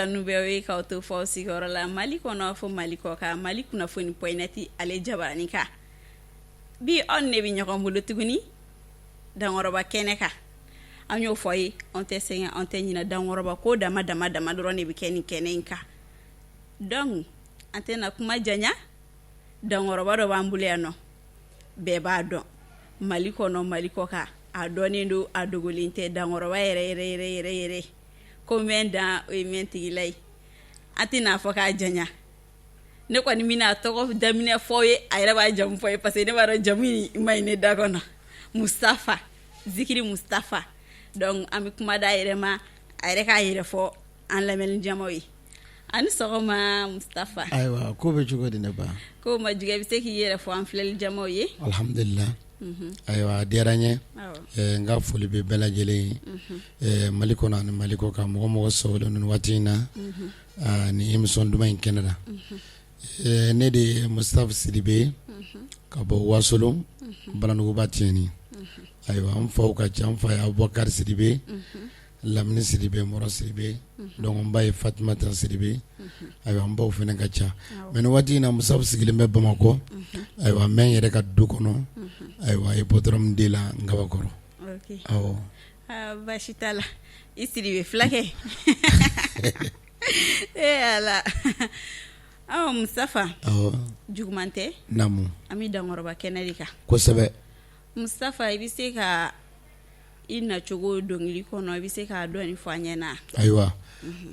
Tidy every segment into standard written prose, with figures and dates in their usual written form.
kanu bɛ ye k'aw to fɔ sigiyɔrɔ la Mali kɔnɔ fo Mali kɔkan, Mali kunnafoni point net ale jabaranin kan. Bi aw ne bɛ ɲɔgɔn bolo tuguni Dankɔrɔba kɛnɛ kan. An y'o fɔ ye, an tɛ sɛgɛn, an tɛ ɲinɛ, Dankɔrɔba ko dama dama dama dɔrɔn de bɛ kɛ nin kɛnɛ in kan. Donc an tɛna kuma janya, Dankɔrɔba dɔ b'an bolo yan nɔ, bɛɛ b'a dɔn Mali kɔnɔ, Mali kɔkan, a dɔnnen don, a dogolen tɛ. Dankɔrɔba yɛrɛ yɛrɛ yɛrɛ yɛrɛ yɛrɛ ko mɛn dan o ye mɛn tigila ye. An tɛna fɔ k'a janya, ne kɔni bɛna a tɔgɔ daminɛ fɔ ye, a yɛrɛ b'a jamu fɔ ye, parce que ne b'a dɔn jamu in ma ɲi ne da kɔnɔ. Mustafa Zikiri Mustafa. Donc an bɛ kuma d'a yɛrɛ ma, a yɛrɛ k'a yɛrɛ fɔ an lamɛnni jamaw ye. A ni sɔgɔma Mustafa. Ayiwa, ko bɛ cogo di ne ba? Ko ma jugu. I bɛ se k'i yɛrɛ fɔ an filɛli jamaw ye? Alhamdulillah. Ayiwa, a diyara n ye. N ka foli bɛ bɛɛ lajɛlen ye Mali kɔnɔ ani Mali kɔkan, mɔgɔ mɔgɔ sɔgɔlen nin waati in na ni émission duman in kɛnɛ la. Ne de ye Mustafa Sidibe ka bɔ Wasolon, Balanuguba Tiɲɛni. Ayiwa, an faw ka ca. N fa ye Abubakari Sidibe, Lamini Sidibe, Mɔrɔ Sidibe. Donc n ba ye Fatumata Sidibe. Ayiwa, n baw fana ka ca. Mais nin waati in na, Mustafa sigilen bɛ Bamakɔ. Ayiwa, n bɛ n yɛrɛ ka du kɔnɔ, ayiwa, hippodrome de la, n Kabakɔrɔ. Awɔ. Baasi t'a la, i Sidibe fulakɛ. Ee Ala, Mustafa, juguman tɛ. Naamu. An bɛ Dankɔrɔba kɛnɛ de kan. Kosɛbɛ. Mustafa, i bɛ se ka i nacogo dɔnkili kɔnɔ, i bɛ se k'a dɔɔni fɔ an ɲɛna? Ayiwa,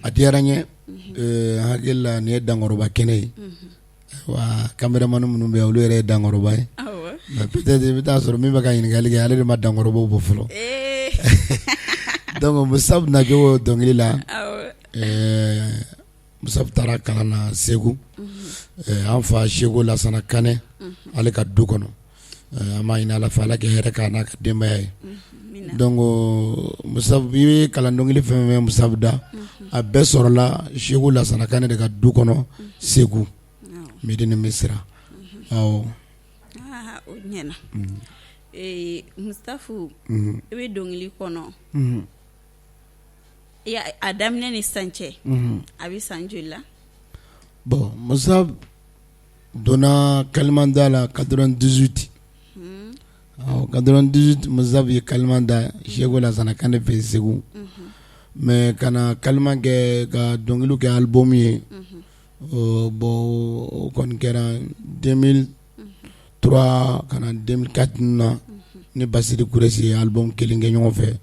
a diyara n ye. N hakili la nin ye Dankɔrɔba kɛnɛ ye. Ayiwa, caméraman minnu bɛ yan, olu yɛrɛ ye Dankɔrɔba ye. Mais peut-être i bɛ taa sɔrɔ min bɛ ka ɲininkali kɛ, ale de ma Dankɔrɔbaw bɔ fɔlɔ. Donc Mustafa nacogo dɔnkili la, Mustafa taara kalan na Segu, an fa Seko Lasana Kanɛ, ale ka du kɔnɔ. An b'a ɲini Ala fɛ, Ala ka hɛrɛ k'a n'a ka denbaya ye. Donc Mustafa, i bɛ kalan dɔnkili fɛn fɛn Mustafa da, a bɛɛ sɔrɔla Seko Lasana Kanɛ de ka du kɔnɔ Segu, Medina Misira. Awɔ. O ɲɛna. Mustafa, i bɛ dɔnkili kɔnɔ, a daminɛ ni sisan cɛ, a bɛ san joli la? Bon, Mustafa donna kalimanda la 98. 98, Mustafa ye kalima da Seko Lasana Kanɛ fɛ Segu. Mais ka na kalima kɛ ka dɔnkiliw kɛ album ye, bon, o kɔni kɛra 2003 ka na 2004 na ni Basiri Kuresi ye album kelen kɛ ɲɔgɔn fɛ.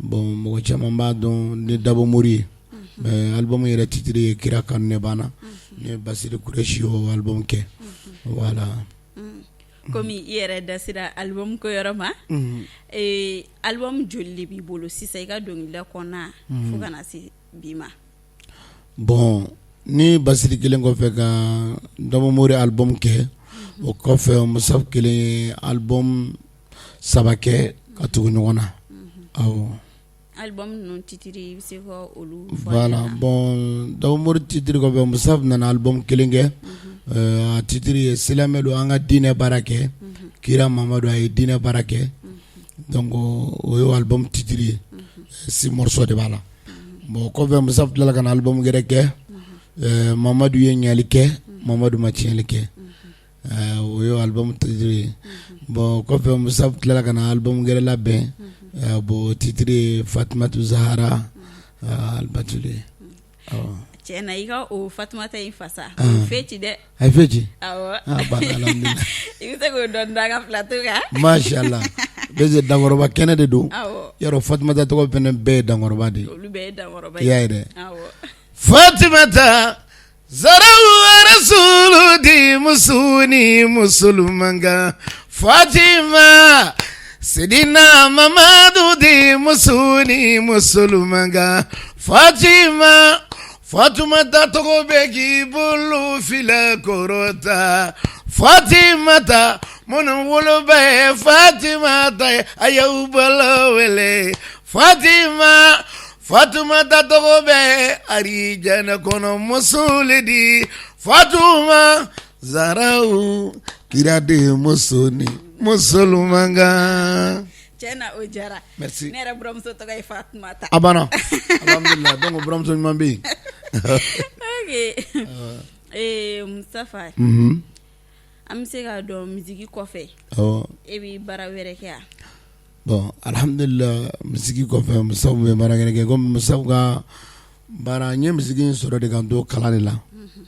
Bon, mɔgɔ caman b'a dɔn ni Dabo Mori ye, mais album yɛrɛ titre ye Kira kanu ne banna. Ni Basiri Kuresi y'o album kɛ, voilà. Komi i yɛrɛ da sera album ko yɔrɔ ma, album joli de b'i bolo sisan i ka dɔnkilida kɔnɔna fo ka na se bi ma? Bon, ni Basiri kelen kɔfɛ ka Dabo Mori album kɛ, o kɔfɛ Mustafa kelen ye album saba kɛ ka tugu ɲɔgɔn na. Awɔ. Album ninnu titre, i bɛ se ka olu fɔ? Voilà, bon, Dabo Mori titre kɔfɛ, Mustafa nana album kelen kɛ, a titre ye Silamɛ don, an ka diinɛ baara kɛ, Kira Mamadu a ye diinɛ baara kɛ. Donc o y'o album titre ye, six morceaux de b'a la. Bon, kɔfɛ Mustafa tilala ka na album wɛrɛ kɛ, Mamadu ye ɲali kɛ, Mamadu ma tiɲɛli kɛ. O ye album titre ye. Bon, kɔfɛ Mustafa tilala ka na album wɛrɛ labɛn. Bon, titre ye Fatumatu Zahara Albatuli ye. Tiɲɛ na, i ka o Fatumata in fasa, o fɛ ci dɛ. A ye fɛ ci. Awɔ. I bɛ se k'o dɔɔni da an ka plateau kan? Mashallah, parce que Dankɔrɔba kɛnɛ de don. Yarɔ, Fatumata tɔgɔ fana bɛɛ ye Dankɔrɔba de ye. Olu bɛɛ ye Dankɔrɔba ye. I y'a ye dɛ. Fatumata Zahara Rasulu di muso ni musomanka, Fatima Sidina Mamadu di muso ni musomanka, Fatima, Fatumata tɔgɔ bɛ k'i bolo fila kɔrɔta, Fatimata minnu woloba ye Fatimata ye, a y'aw bolo wele Fatima. Fatumata tɔgɔ bɛ arijɛnɛ kɔnɔ muso le di, Fatuma Zahara, kira den muso ni musomanka. Cɛ na o diyara. Merci. Ne yɛrɛ buramuso tɔgɔ ye Fatumata. A banna, alhamdulillah, donc buramuso ɲuman bɛ yen. Ok, ee Mustafa, unhun, an bɛ se k'a dɔn musique kɔfɛ, awɔ, e bɛ baara wɛrɛ kɛ wa? Bon alhamdulillah, musique kɔfɛ Mustafa bɛ baara wɛrɛ kɛ comme Mustafa ka baara n ye musique in sɔrɔ de ka n to kalan de la, unhun,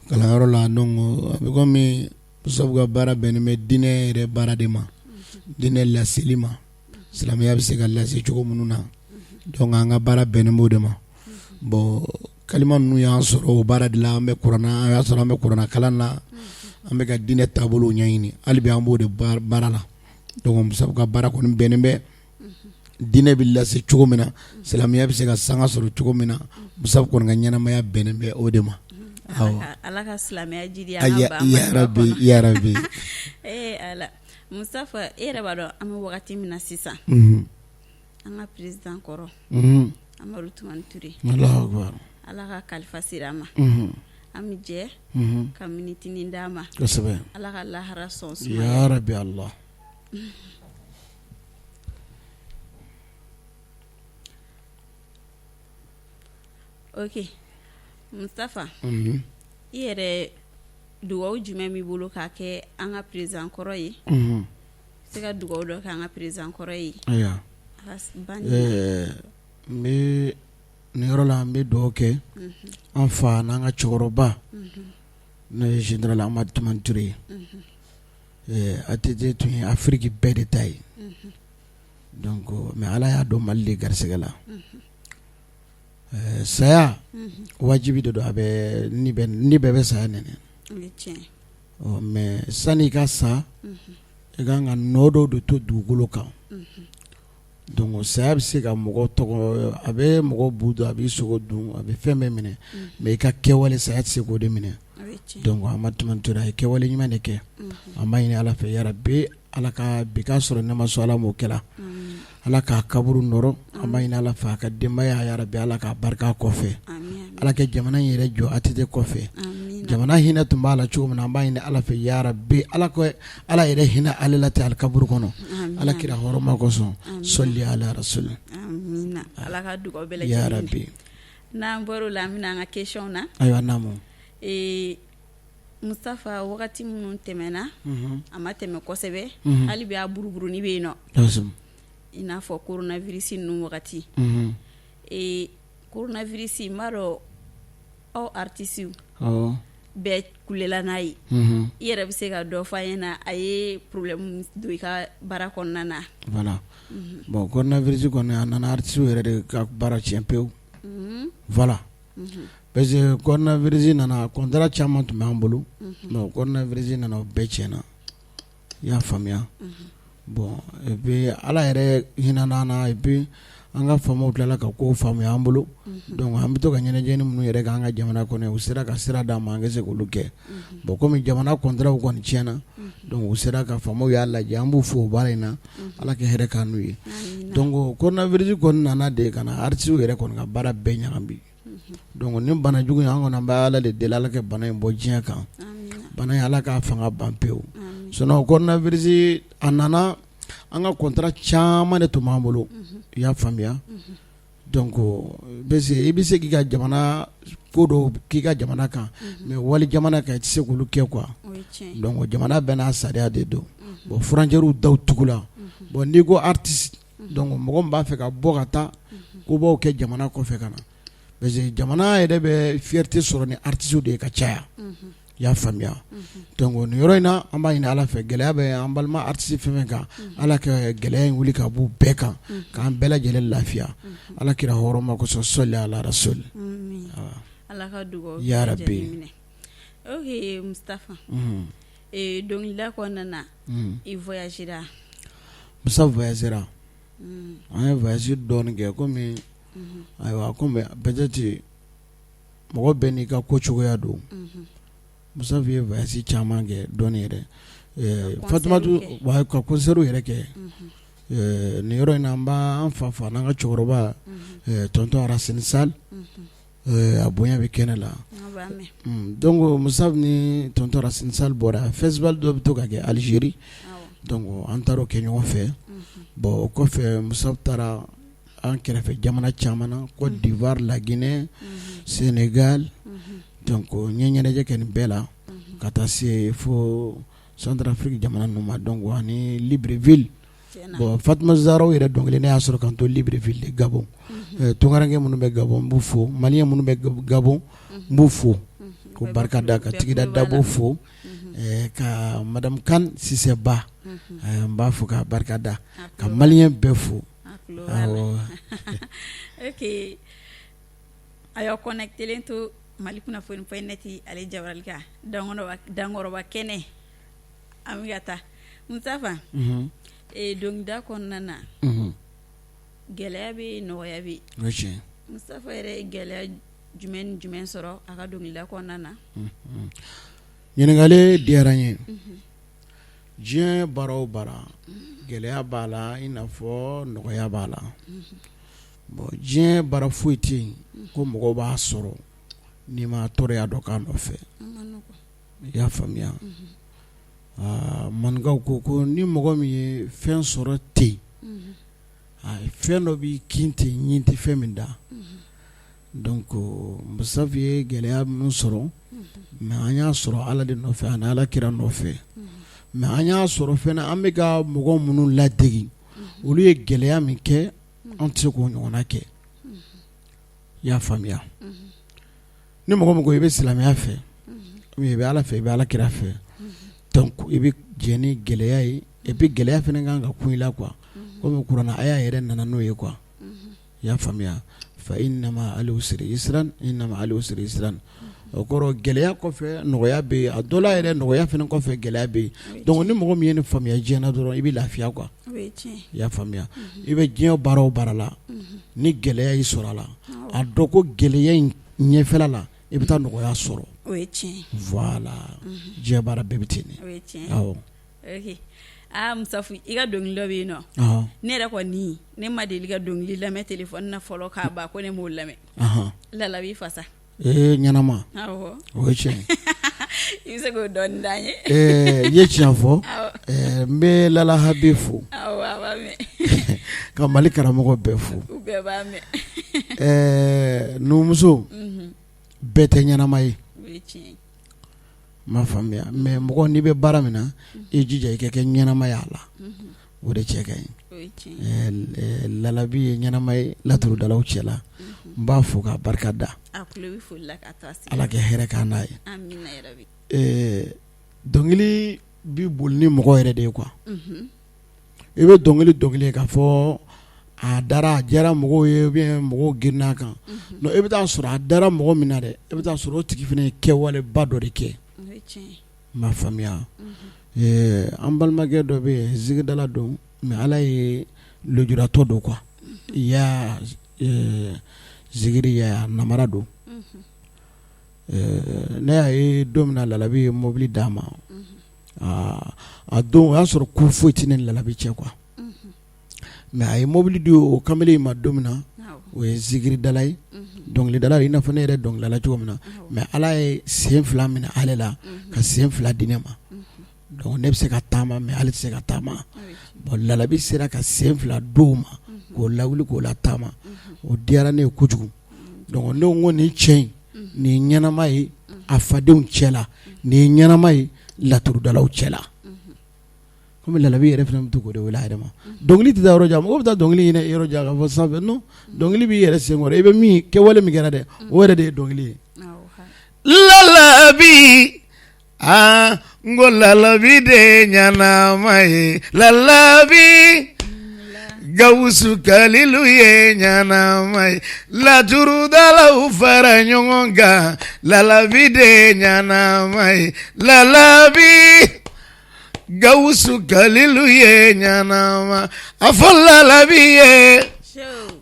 kalanyɔrɔ la donc a bɛ comme Mustafa ka baara bɛnnen bɛ diinɛ yɛrɛ baara de ma, unhun, diinɛ laseli ma, silamɛya bɛ se ka lase cogo minnu na, donc an ka baara bɛnnen b'o de ma, bon kalima ninnu y'an sɔrɔ o baara de la an bɛ kuranɛ a y'a sɔrɔ an bɛ kuranɛ kalan na, an bɛ ka diinɛ taabolo ɲɛɲini hali bi an b'o de baara la donc Mustafa ka baara kɔni bɛnnen bɛ diinɛ bɛ lase cogo min na, silamɛya bɛ se ka sanga sɔrɔ cogo min na, Mustafa kɔni ka ɲɛnamaya bɛnnen bɛ o de ma. Ala ka silamɛya jidi yarabi. Ee Ala Mustafa e yɛrɛ b'a dɔn an bɛ wagati min na sisan, an ka président kɔrɔ Amadu Tumani Ture, Ala ka kalifa sera a ma, an bɛ jɛ ka minitinin d'a ma, kosɛbɛ, Ala ka lahara sɔn sumaya, yarabi Allah. Ok Mustafa, i yɛrɛ dugawu jumɛn b'i bolo k'a kɛ an ka président kɔrɔ ye, i se ka dugawu dɔ kɛ an ka président kɔrɔ ye? Ayiwa, n bɛ nin yɔrɔ la n bɛ dugawu kɛ an fa n'an ka cɛkɔrɔba n'o ye général Amadu Tumani Ture ye. ATT tun ye Afiriki bɛɛ de ta ye donc mais Ala y'a don Mali de garisɛgɛ la saya wajibi de don a bɛ ni bɛɛ bɛ saya nɛnɛ mais sani i ka sa i ka kan ka nɔ dɔw de to dugukolo kan donc saya bɛ se ka mɔgɔ tɔgɔ a bɛ mɔgɔ bu dun a b'i sogo dun a bɛ fɛn bɛɛ minɛ mais i ka kɛwale saya tɛ se k'o de minɛ donc Amadu Tumani Ture a ye kɛwale ɲuman de kɛ an b'a ɲini Ala fɛ yarabi Ala ka bi k'a sɔrɔ ne ma sɔn Ala m'o kɛla Ala k'a kaburu nɔɔrɔ an b'a ɲini Ala fɛ a ka denbaya yarabi Ala k'a barika kɔfɛ Ala ka jamana in yɛrɛ jɔ ATT kɔfɛ jamana hinɛ tun b'a la cogo min na an b'a ɲini Ala fɛ yarabi Ala Ala yɛrɛ hinɛ ale la ten alikaburu kɔnɔ Ala kira hɔrɔma kosɔn sɔli ala rasuli Ala ka dugawu bɛɛ lajɛlen yarabi n'an bɔr'o la an bɛna an ka question na ayiwa naamu Mustafa wagati minnu tɛmɛna a ma tɛmɛ kosɛbɛ hali bi a buruburunin bɛ yen nɔ i n'a fɔ coronavirus ninnu wagati coronavirus n b'a dɔn aw artistes bɛɛ kulela n'a ye i yɛrɛ bɛ se ka dɔ fɔ an ɲɛna a ye problème don i ka baara kɔnɔna na voilà bon coronavirus kɔni a nana artistes yɛrɛ de ka baara tiɲɛ pewu voilà parce que coronavirus nana contrat caman tun b'an bolo mais coronavirus nana o bɛɛ tiɲɛna i y'a faamuya bon et puis Ala yɛrɛ hinɛna an na et puis an ka faamaw tilala ka ko faamuya an bolo donc an bɛ to ka ɲɛnajɛni minnu yɛrɛ kɛ an ka jamana kɔnɔ u sera ka sira d'an ma an ka se k'olu kɛ bon komi jamana contrat kɔni tiɲɛna donc u sera ka faamaw y'a lajɛ an b'u fo o baara in na Ala ka hɛrɛ k'an n'u ye donc coronavirus kɔni nana de ka na artistes yɛrɛ kɔni ka baara bɛɛ ɲagami donc ni bana jugu in an kɔni an bɛ Ala de deli Ala ka bana in bɔ diɲɛ kan bana in Ala k'a fanga ban pewu sinon coronavirus a nana an ka contrat caman de tun b'an bolo i y'a faamuya donc parce que i bɛ se k'i ka jamana ko dɔw k'i ka jamana kan mais wali jamana kan i tɛ se k'olu kɛ quoi donc jamana bɛɛ n'a sariya de don bon frontières daw tugula bon n'i ko artiste donc mɔgɔ min b'a fɛ ka bɔ ka taa kobaw kɛ jamana kɔfɛ ka na parce que jamana yɛrɛ bɛ fierté sɔrɔ ni artistes de ye ka caya i y'a faamuya donc nin yɔrɔ in na an b'a ɲini Ala fɛ gɛlɛya bɛ an balima artiste fɛn fɛn kan Ala ka gɛlɛya in wuli ka bɔ bɛɛ kan k'an bɛɛ lajɛlen lafiya Ala kira hɔrɔma kosɔn sɔli ala rasuli Ala ka dugawu yarabi ok Mustafa dɔnkilida kɔnɔna na i voyagera Musa voyagera an ye voyage dɔɔnin kɛ komi ayiwa komi peut-être mɔgɔ bɛɛ n'i ka ko cogoya don Musa ye voyage caman kɛ dɔɔnin yɛrɛ Fatumatu ka concert yɛrɛ kɛ nin yɔrɔ in na an b'an fa fo n'an ka cɛkɔrɔba tonton Racine Sall a bonya bɛ kɛnɛ la donc Musa ni tonton Racine Sall bɔra festival dɔ bɛ to ka kɛ Algérie donc an taar'o kɛ ɲɔgɔn fɛ. Bon o kɔfɛ Musafu taara an kɛrɛfɛ jamana caman na, Côte d'Ivoire, la Guinée, Sénégal, donc n ye ɲɛnajɛ kɛ nin bɛɛ la ka taa se fo Centrafrique jamana ninnu ma donc ani Libreville. Bon Fatuma Zaraw yɛrɛ dɔnkili ne y'a sɔrɔ ka n to Libreville de Gabon. Tunkaranke minnu bɛ Gabon n b'u fo, malien minnu bɛ Gabon n b'u fo k'u barika da ka Tigida Dabo fo ka madame Kane Sise Ba n b'a fo k'a barika da ka malien bɛɛ fo. Ok, a y'aw connecté to Mali kunnafoni point net ale jabarani kan Dankɔrɔba kɛnɛ an bɛ ka taa Mustafa dɔnkilida kɔnɔna na gɛlɛya bɛ yen nɔgɔya bɛ yen Mustafa yɛrɛ ye gɛlɛya jumɛn ni jumɛn sɔrɔ a ka dɔnkilida kɔnɔna na? Ɲininkali diyara n ye diɲɛ baara o baara gɛlɛya b'a la i n'a fɔ nɔgɔya b'a la bon diɲɛ baara foyi tɛ yen ko mɔgɔ b'a sɔrɔ n'i ma tɔɔrɔya dɔ k'a nɔfɛ i y'a faamuya maninkaw ko ko ni mɔgɔ min ye fɛn sɔrɔ ten fɛn dɔ b'i kin ten ɲin tɛ fɛn min da donc Mustafa ye gɛlɛya minnu sɔrɔ mais an y'a sɔrɔ Ala de nɔfɛ ani Ala kira nɔfɛ mais an y'a sɔrɔ fana an bɛ ka mɔgɔ minnu ladege olu ye gɛlɛya min kɛ an tɛ se k'o ɲɔgɔnna kɛ i y'a faamuya ni mɔgɔ min ko i bɛ silamɛya fɛ i bɛ Ala fɛ i bɛ Ala kira fɛ donc i bɛ jɛn ni gɛlɛya ye et puis gɛlɛya fana kan ka kun i la quoi komi kuranɛ aya yɛrɛ nana n'o ye quoi i y'a faamuya fa inna ma'al usri yusran inna ma'al usri yusran o kɔrɔ gɛlɛya kɔfɛ nɔgɔya bɛ yen a dɔ la yɛrɛ nɔgɔya fana kɔfɛ gɛlɛya bɛ yen donc ni mɔgɔ min ye nin faamuya diɲɛ na dɔrɔn i bɛ lafiya quoi i y'a faamuya i bɛ diɲɛ baara o baara la ni gɛlɛya y'i sɔrɔ a la a dɔn ko gɛlɛya in ɲɛfɛla la i bɛ taa nɔgɔya sɔrɔ voilà diɲɛ baara bɛɛ bɛ ten de. Aa Musafu i ka dɔnkili dɔ bɛ yen nɔ ne yɛrɛ kɔni ne ma deli ka dɔnkili lamɛn téléphone na fɔlɔ k'a ban ko ne m'o lamɛn Lalabi fasa ee ɲɛnama o ye tiɲɛ i bɛ se k'o dɔɔnin d'an ye i ye tiɲɛ fɔ n bɛ Lalahabi fo ka Mali karamɔgɔ bɛɛ fo bɛɛ b'a mɛn numuso bɛɛ tɛ ɲɛnama ye m'a faamuya mais mɔgɔ n'i bɛ baara min na i jija i ka kɛ ɲɛnama ye a la o de cɛ ka ɲi Lalabi ye ɲɛnama ye laturudalaw cɛ la n b'a fo k'a barika da Ala ka hɛrɛ k'an n'a ye dɔnkili bɛ boli ni mɔgɔ yɛrɛ de ye quoi i bɛ dɔnkili dɔnkili k'a fɔ a dara a diyara mɔgɔw ye ou bien mɔgɔw girinna a kan non i bɛ taa sɔrɔ a dara mɔgɔ min na dɛ i bɛ taa sɔrɔ o tigi fana ye kɛwaleba dɔ de kɛ m'a faamuya an balimakɛ dɔ bɛ yen zikiridala don mais Ala ye lujuratɔ don quoi ya zikiri ya namara don ne y'a ye don min na Lalabi ye mobili d'a ma a don o y'a sɔrɔ ko foyi tɛ ne ni Lalabi cɛ quoi mais a ye mobili di o kamalen in ma don min na o ye zikiridala ye dɔnkilidala i n'a fɔ ne yɛrɛ dɔnkilidala cogo min na mais Ala ye sen fila minɛ ale la ka sen fila di ne ma donc ne bɛ se ka taama mais ale tɛ se ka taama bon Lalabi sera ka sen fila d'o ma k'o lawuli k'o la taama o diyara ne ye kojugu donc ne ko nin cɛ in nin ɲɛnama ye a fadenw cɛ la nin ɲɛnama ye laturudalaw cɛ la kɔmi Lalabi yɛrɛ fana bɛ to k'o de wele a yɛrɛ ma dɔnkili tɛ taa yɔrɔ jan mɔgɔ bɛ taa dɔnkili ɲini yɔrɔ jan ka fɔ sanfɛ non dɔnkili b'i yɛrɛ senkɔrɔ i bɛ min kɛwale min kɛra dɛ o yɛrɛ de ye dɔnkili ye Lalabi aa n ko Lalabi de ye ɲanama ye Lalabi Gawusu Kalilu ye ɲanama ye laturudalaw fara ɲɔgɔn kan Lalabi de ye ɲanama ye Lalabi Gawusu Kalilu ye ɲanama a fɔ Lalabi ye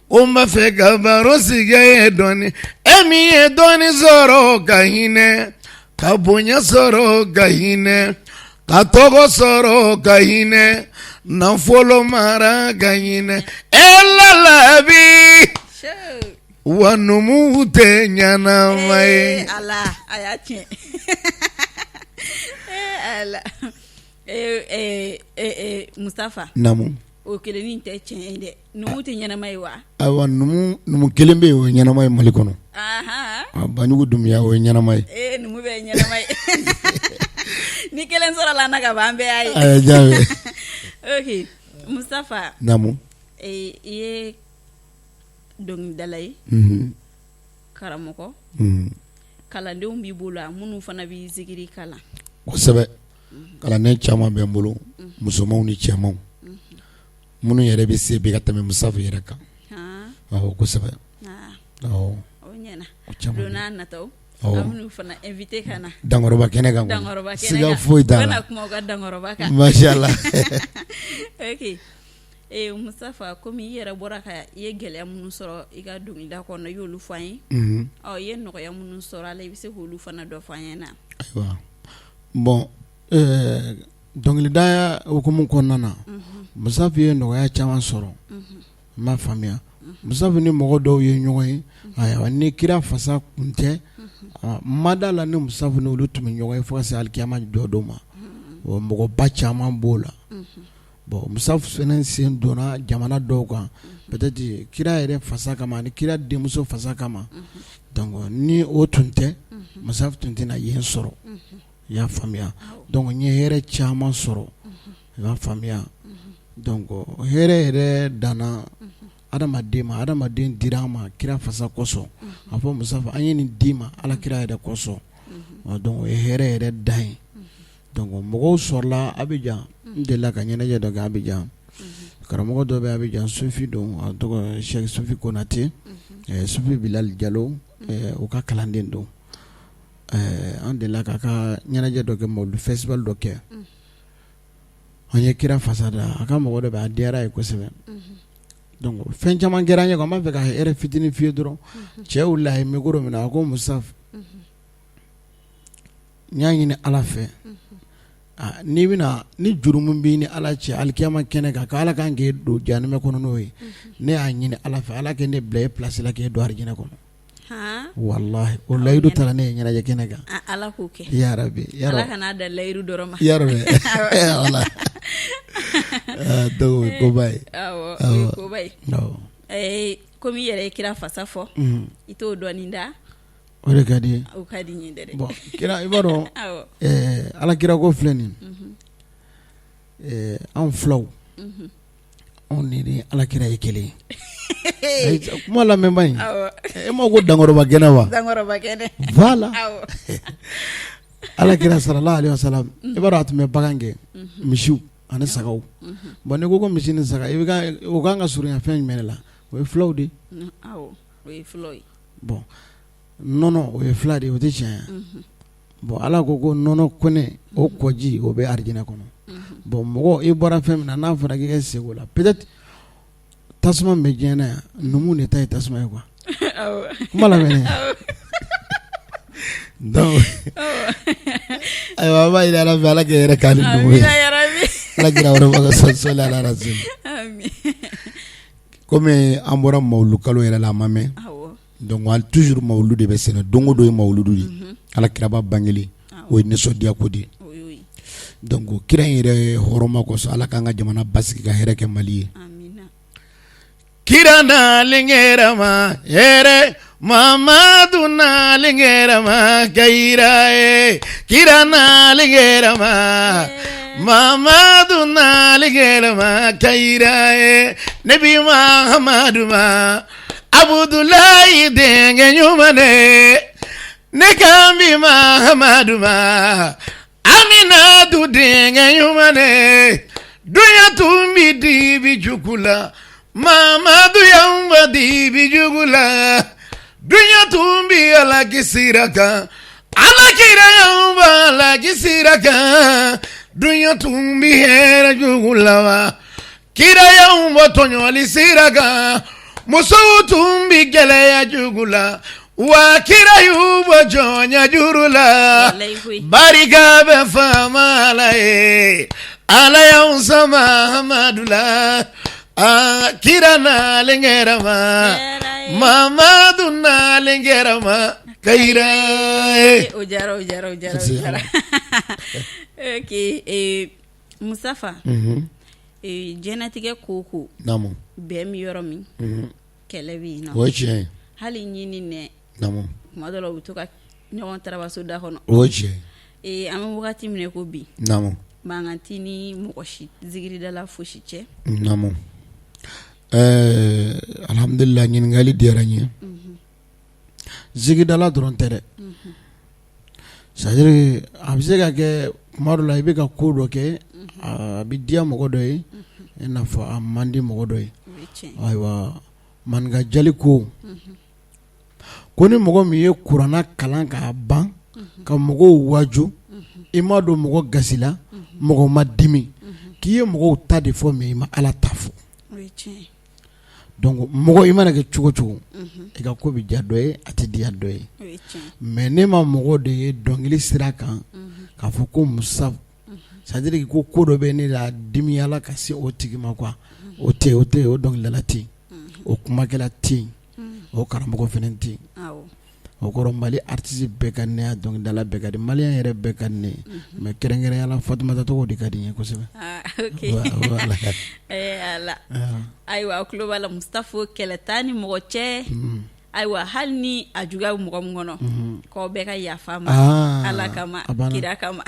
ko n b'a fɛ ka baro sigi ye dɔɔni e min ye dɔɔni sɔrɔ ka hinɛ ka bonya sɔrɔ ka hinɛ ka tɔgɔ sɔrɔ ka hinɛ nafolo mara ka hinɛ e Lalabi wa numu tɛ ɲanama ye Ala a y'a tiɲɛ ala Mustafa naamu o O kelen tɛ tiɲɛ ye dɛ, numu tɛ ɲɛnama ye wa? Ayiwa, numu kelen bɛ yen, o ye ɲɛnama ye Mali kɔnɔ. Banjugu Dunbiya, o ye ɲɛnama ye. Ee, numu bɛ ye ɲɛnama ye. Ni kelen sɔrɔla an na ka ban, an bɛɛ y'a ye. Ok Mustafa. Naamu. I ye dɔnkilidala ye, karamɔgɔ, kalandenw b'i bolo minnu fana b'i zikiri kalan. Kosɛbɛ, kalanden caman bɛ n bolo, musomanw ni cɛmanw, minnu yɛrɛ bɛ se bi ka tɛmɛ Mustafa yɛrɛ kan. Awɔ, kosɛbɛ. O ɲɛna, don n'a nataw an bɛn'u fana invité ka na Dankɔrɔba kɛnɛ kan. Dankɔrɔba kɛnɛ kan, siga foyi t'a la, u bɛna kuma u ka dankɔrɔba kan. Mashallah. Ok ee Mustafa, komi i yɛrɛ bɔra ka i ye gɛlɛya minnu sɔrɔ i ka dɔnkilida kɔnɔ, i y'olu fɔ an ye. Ɔ, i ye nɔgɔya minnu sɔrɔ a la, i bɛ se k'olu fana dɔ fɔ an ɲɛna? Ayiwa, bon, dɔnkilida hukumu kɔnɔna na, Mustafa ye nɔgɔya caman sɔrɔ. N b'a faamuya, Mustafa ni mɔgɔ dɔw ye ɲɔgɔn ye. Ayiwa, ni kira fasa kun tɛ, ma da la ni Mustafa ni olu tun bɛ ɲɔgɔn ye fo ka se alikiyama jɔ don ma. Mɔgɔba caman b'o la. Bon, Mustafa fana sen donna jamana dɔw kan, peut-être kira yɛrɛ fasa kama ani kira denmuso fasa kama. Donc ni o tun tɛ, Mustafa tun tɛna yen sɔrɔ. I y'a faamuya? Donc n ye hɛrɛ caman sɔrɔ. I b'a faamuya? Donc hɛrɛ yɛrɛ danna adamaden ma, adamaden dira an ma kira fasa kosɔn. A fɔ Mustafa, an ye nin d'i ma ala kira yɛrɛ kosɔn. Donc o ye hɛrɛ yɛrɛ dan ye. Donc mɔgɔw sɔrɔla Abidjan, n delila ka ɲɛnajɛ dɔ kɛ Abidjan. Karamɔgɔ dɔ bɛ Abidjan, sufi don, a tɔgɔ Cheikh Sufi Konate, Sufi Bilal Jalo, o ka kalanden don. An delila k'a ka ɲɛnajɛ dɔ kɛ, mawuludu festival dɔ kɛ. An ye kira fasa da, a ka mɔgɔ dɔ bɛ, a diyara a ye kosɛbɛ. Donc fɛn caman kɛra an ye, n b'a fɛ ka hɛrɛ fitinin f'i ye dɔrɔn. Cɛ wulila, a ye micro minɛ, a ko: Mustafa, n y'a ɲini Ala fɛ, n'i bɛna ni jurumu b'i ni Ala cɛ alikiyama kɛnɛ kan, ko Ala kan k'e don jahanama kɔnɔ n'o ye, ne y'a ɲini Ala fɛ, Ala kɛ ne bila e place la k'e don arijinɛ kɔnɔ. Walahi, o layidu taara ne ye ɲɛnajɛ kɛnɛ kan. Ala k'o kɛ. Yarabi. Ala kana da layidu dɔrɔn ma. Yarabi, wala, donc o ye koba ye. Awɔ, o ye koba ye. Komi i yɛrɛ ye kira fasa fɔ, i t'o dɔɔnin da? O de ka di ye. O ka di n ye dɛ. Bon, kira, i b'a dɔn, ala kira ko filɛ nin, anw filaw, anw ni ala kira ye kelen ye. Kuma lamɛnba in, e ma ko dankɔrɔba kɛnɛ wa? Dankɔrɔba kɛnɛ. Voilà, ala kira sallallahu alaihi wasallam, i b'a dɔn a tun bɛ bagan gɛn, misiw ani sagaw. Bon, n'i ko misi ni saga, i bɛ o kan ka surunya fɛn jumɛn de la? O ye filaw de ye. O ye filaw ye. Bon, nɔnɔ, o ye fila de ye, o tɛ tiɲɛ ye? Bon, ala ko nɔnɔ kɔnɛ, o kɔji, o bɛ arijinɛ kɔnɔ. Bon, mɔgɔ, i bɔra fɛn min na, n'a fɔra k'i ka segin o la, peut-être tasuma min bɛ diɲɛ na yan, numuw de ta ye tasuma ye quoi. Kuma lamɛn. Donc ayiwa, an b'a ɲini Ala fɛ, Ala k'i yɛrɛ k'a ni numu ye. Ala kira sɔli ala rasul. Komi an bɔra mawulu kalo yɛrɛ la, a ma mɛn. Donc toujours mawulu de bɛ sɛnɛ, don o don ye mawuludu ye. Ala kiraba bangeli, o ye nisɔndiya ko de ye. Donc kira in yɛrɛ hɔrɔma kosɔn, Ala k'an ka jamana basigi, ka hɛrɛ kɛ Mali ye. Kira nalen kɛra ma hɛrɛ, Mamadu nalen kɛra ma kayira ye. Kira nalen kɛra ma, Mamadu nalen kɛra ma kayira ye. Nebi Mahamadu ma, Abudulayi denkɛ ɲuman ne kan bi Mahamadu ma, Aminatu denkɛ ɲuman, dunya tun bɛ dibi jugu la, Mamadu y'an bɔ dibi jugu la. Dunya tun bɛ halaki sira kan, ala kira y'an bɔ halaki sira kan. Dunya tun bɛ hɛrɛ jugu la wa, kira y'anw bɔ tɔɲɔli sira kan. Musow tun bɛ gɛlɛya jugu la wa, kira y'u bɔ jɔnya juru la. Barika bɛ faama Ala ye, Ala y'anw sɔn Mahamadu la. Aa, kira nalen kɛra ma, Mamadu nalen kɛra ma kayira ye. O diyara, o diyara, o diyara, o diyara. Ok, Mustafa. Diɲɛnatigɛ ko ko bɛn bɛ yɔrɔ min, kɛlɛ bɛ yen. O ye tiɲɛ ye. Hali ɲin ni nɛn, tuma dɔ la u bɛ to ka ɲɔgɔn tarabaso da kɔnɔ. O ye tiɲɛ ye. An bɛ wagati min ko bi, mankan t'i ni mɔgɔ si zikiridala fosi cɛ. Naamu, ɛɛ alihamudulila, ɲininkali diyara n ye. Zikiridala dɔrɔn tɛ dɛ, c'est à dire a bɛ se ka kɛ tuma dɔ la i bɛ ka ko dɔ kɛ, a bɛ diya mɔgɔ dɔ ye, i n'a fɔ a man di mɔgɔ dɔ ye. Ayiwa, maninka jali ko ko ni mɔgɔ min ye kuranɛ kalan k'a ban ka mɔgɔw waaju, i ma don mɔgɔ gasi la, mɔgɔ ma dimi, k'i ye mɔgɔw ta de fɔ, mais i ma Ala ta fɔ. Donc mɔgɔ i mana kɛ cogo cogo, i ka ko bɛ diya dɔ ye, a tɛ diya dɔ ye. Mais ne ma mɔgɔ de ye dɔnkili sira kan k'a fɔ ko Musa, c'est à dire ko ko dɔ bɛ ne la dimiya la ka se o tigi ma quoi, o tɛ, o tɛ, o dɔnkilidala tɛ yen, o kumakɛla tɛ yen, o karamɔgɔ fana tɛ yen. O kɔrɔ, Mali artiste bɛɛ ka di ne ye, dɔnkilidala bɛɛ ka di, malien yɛrɛ bɛɛ ka di ne ye, mais kɛrɛnkɛrɛnya la Fatumata tɔgɔ de ka di n ye kosɛbɛ. Ala, ayiwa, aw tulo b'a la, Mustafa, kɛlɛ t'a ni mɔgɔ cɛ. Ayiwa, hali ni a juguya bɛ mɔgɔ min kɔnɔ, k'aw bɛɛ ka yafa ma Ala kama, kira kama.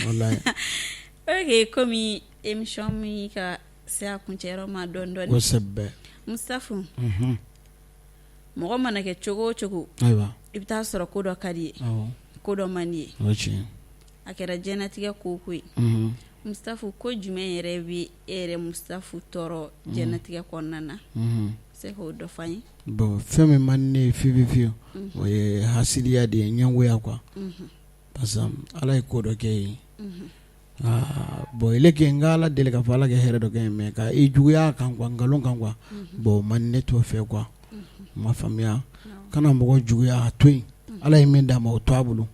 Ok, komi émission min ka se a kuncɛyɔrɔ ma dɔɔnin dɔɔnin. Kosɛbɛ. Mustafa, mɔgɔ mana kɛ cogo o cogo, i bɛ taa sɔrɔ ko dɔ ka di ye, ko dɔ man di ye. A kɛra diɲɛnatigɛ ko ko ye. Mustafa, ko jumɛn yɛrɛ bɛ e yɛrɛ Mustafa tɔɔrɔ diɲɛnatigɛ kɔnɔna na? Se k'o dɔ fɔ an ye. Bon, fɛn min man di ne ye fiyewu fiyewu, o ye hasidiya de ye, ɲɛngoya quoi, parce que Ala ye ko dɔ kɛ ye. Bon, il est que n ka Ala deli k'a fɔ Ala ka hɛrɛ dɔ kɛ, mais ka i juguya kan quoi, nkalon kan quoi, bon, man ne t'o fɛ quoi. Ma faamuya, kana mɔgɔ juguya, a to yen. Ala ye min d'a ma, o to a bolo.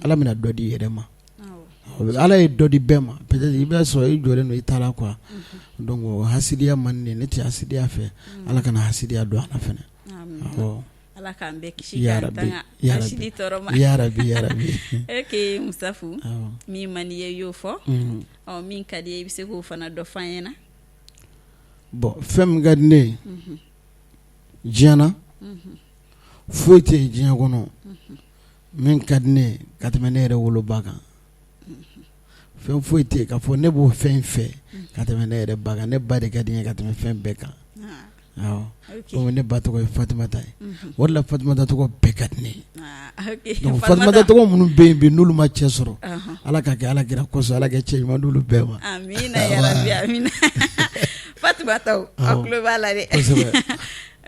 Ala bɛna dɔ di i yɛrɛ ma. Ala ye dɔ di bɛɛ ma, peut-être i b'a sɔrɔ i jɔlen don i ta la quoi. Donc hasidiya man ne, ne tɛ hasidiya fɛ. Ala kana hasidiya don an na fana. Ala k'an bɛɛ kisi k'an tanga hasidi tɔɔrɔ ma. Yarabi, yarabi. Ok, Mustafa, min man di ye, i y'o fɔ. Ɔ, min ka di ye, i bɛ se k'o fana dɔ fɔ an ɲɛna. Bon, fɛn min ka di ne ye diɲɛ na, foyi tɛ yen diɲɛ kɔnɔ min ka di ne ye ka tɛmɛ ne yɛrɛ woloba kan. Fɛn foyi tɛ yen k'a fɔ ne b'o fɛn fɛ ka tɛmɛ ne yɛrɛ ba kan. Ne ba de ka di n ye ka tɛmɛ fɛn bɛɛ kan. Komi ne ba tɔgɔ ye Fatumata ye, o de la Fatumata tɔgɔ bɛɛ ka di ne ye. Donc Fatumata tɔgɔ minnu bɛ yen bi, n'olu ma cɛ sɔrɔ, Ala ka kɛ Ala kira kosɔn, Ala ka cɛ ɲuman d'olu bɛɛ ma. Amina yarabi, amina. Fatumata, aw tulo b'a la dɛ. Kosɛbɛ.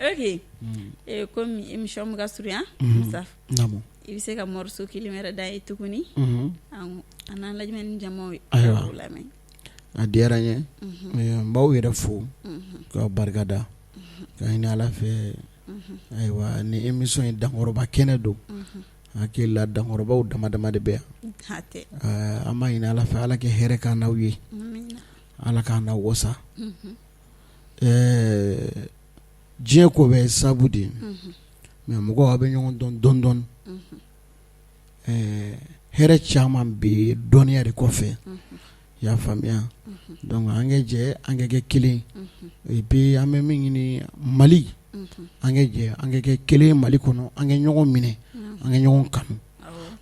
Ok, komi émission bɛ ka surunya, Mustafa, i bɛ se ka morceau kelen wɛrɛ da ye tuguni an n'an lajɛmɛ ni jamaw ye Ayiwa. Lamɛn. A diyara n ye. N b'aw yɛrɛ fo ka barikada ka ɲini Ala fɛ. Ayiwa, ni émission ye dankɔrɔba kɛnɛ don, hakili la dankɔrɔbaw dama dama de bɛ yan. An b'a ɲini Ala fɛ, Ala ka hɛrɛ k'an n'aw ye, Ala k'an n'aw wasa. Ɛɛ, diɲɛ ko bɛɛ ye sabu de ye, mais mɔgɔw, aw bɛ ɲɔgɔn dɔn dɔɔnin dɔɔnin. Ɛɛ, hɛrɛ caman bɛ dɔnniya de kɔfɛ, i y'a faamuya. Donc an kɛ jɛ, an ka kɛ kelen. Et puis an bɛ min ɲini Mali, an kɛ jɛ, an ka kɛ kelen Mali kɔnɔ, an ka ɲɔgɔn minɛ, an ka ɲɔgɔn kanu,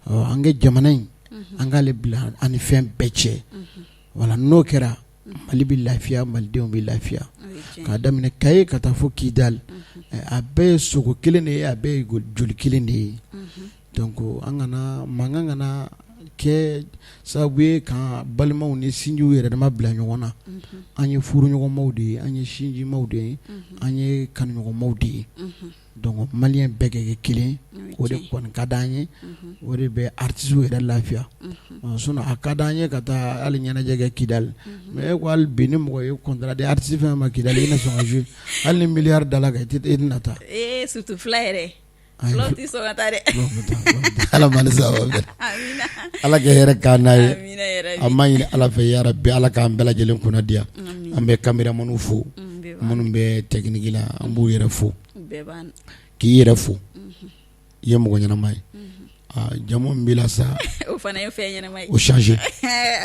an ka jamana in, an k'ale bila an ni fɛn bɛɛ cɛ. Voilà, n'o kɛra, Mali bɛ lafiya, malidenw bɛ lafiya. K'a daminɛ Kayi ka taa fo Kidali, a bɛɛ ye sogo kelen de ye, a bɛɛ ye joli kelen de ye. Donc an kana mankan kana kɛ sababu ye ka balimaw ni sinjiw yɛrɛ dama bila ɲɔgɔn na. An ye furuɲɔgɔnmaw de ye, an ye sinjimaw de ye, an ye kanuɲɔgɔnmaw de ye. Donc malien bɛɛ ka kɛ kelen, o de kɔni ka di an ye, o de bɛ artistes yɛrɛ lafiya. Sinon a ka di an ye ka taa hali ɲɛnajɛ kɛ Kidali, mais e ko hali bi ni mɔgɔ ye contrat di artiste fɛn ma Kidali, i na sɔn ka jouer hali ni milliard dala kan, i tɛna taa. Ee, surtout fila yɛrɛ. Fulaw tɛ sɔn ka taa dɛ. Ala ma ni sababu bɛn. Ala ka hɛrɛ k'an n'a ye. An b'a ɲini Ala fɛ yarabi, Ala k'an bɛɛ lajɛlen kunna diya. An bɛ caméramanw fo, minnu bɛ technique la, an b'u yɛrɛ fo. K'i yɛrɛ fo, i ye mɔgɔ ɲɛnama ye. Jamu min b'i la sa o fana ye fɛn ɲɛnama ye o changer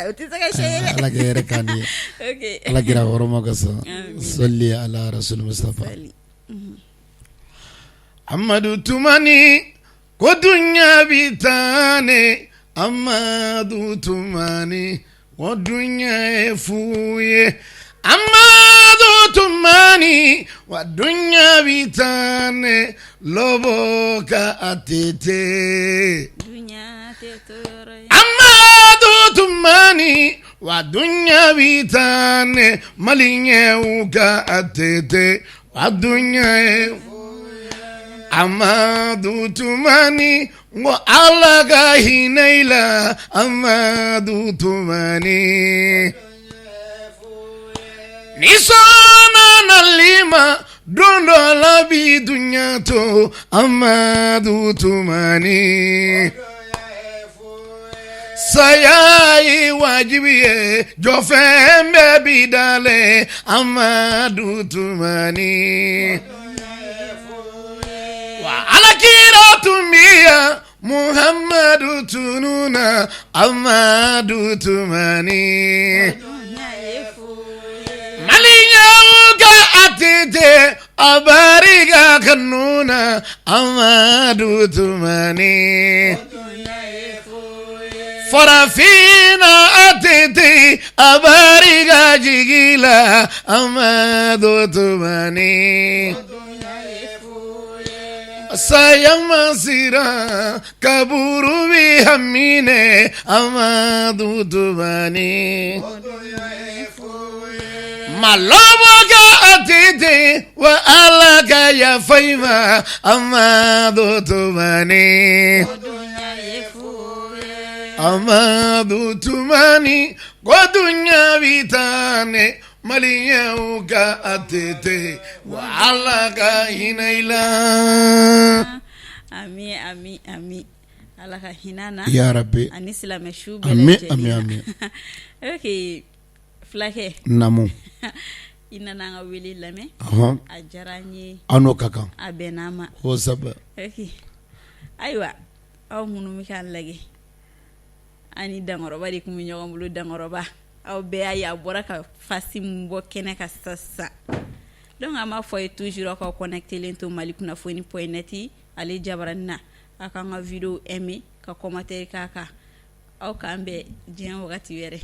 o tɛ se ka changer dɛ. Ala ka hɛrɛ k'an ye ok Ala kira hɔrɔma kosɔn Amin. sɔli ala rasul mustafa Sali. Amadu Tumani ko dunya bi taa ne Amadu Tumani ko dunya ye fu ye Amadu Tumani wa dunya bi taa ne lobo ka ATT Dunya tɛ tɔɔrɔ ye. Amadu Tumani wa dunya bi taa ne maliyɛnw ka ATT wa dunya ye Amadu Tumani n ko Ala ka hinɛ i la Amadu Tumani ni sɔnna nali ma don dɔ la bi dunya to Amadu Tumani saya ye wajibi ye jɔfɛn bɛɛ bi dalen Amadu Tumani wa alakira tun bi yan Muhamadu tununa Amadu Tumani maliyɛnw ka ATT a barika kanu na Amadu Tumani farafinna ATT a barika jigi la Amadu Tumani saya ma siran kaburu bi hamine Amadu Tumani malɔbɔ ka ATT wa Ala ka yafa i ma Amadu Tumani Amadu Tumani ko dunya bi taa ne maliyɛnw ka ATT wa Ala ka hinɛ i la. Ami ami ami ala ka hinɛ na ya rabbi ani silamɛ su bɛɛ ami lajɛlen ami na. ami ok fulakɛ namu i nana an ka wele lamɛn ɔhɔn a diyara an ye an n'o ka kan a bɛnna an ma kosɛbɛ ok ayiwa aw minnu bɛ k'an lajɛ an ni dankɔrɔba de tun bɛ ɲɔgɔn bolo dankɔrɔba aw bɛɛ y'a ye a bɔra ka fasi min bɔ kɛnɛ kan sisan sisan donc an b'a fɔ ye toujours aw ka connecté to mali kunnafoni point net ale jabaranin na aw k'an ka vidéo aimer ka commentaire k'a kan aw k'an bɛn diɲɛ wagati wɛrɛ.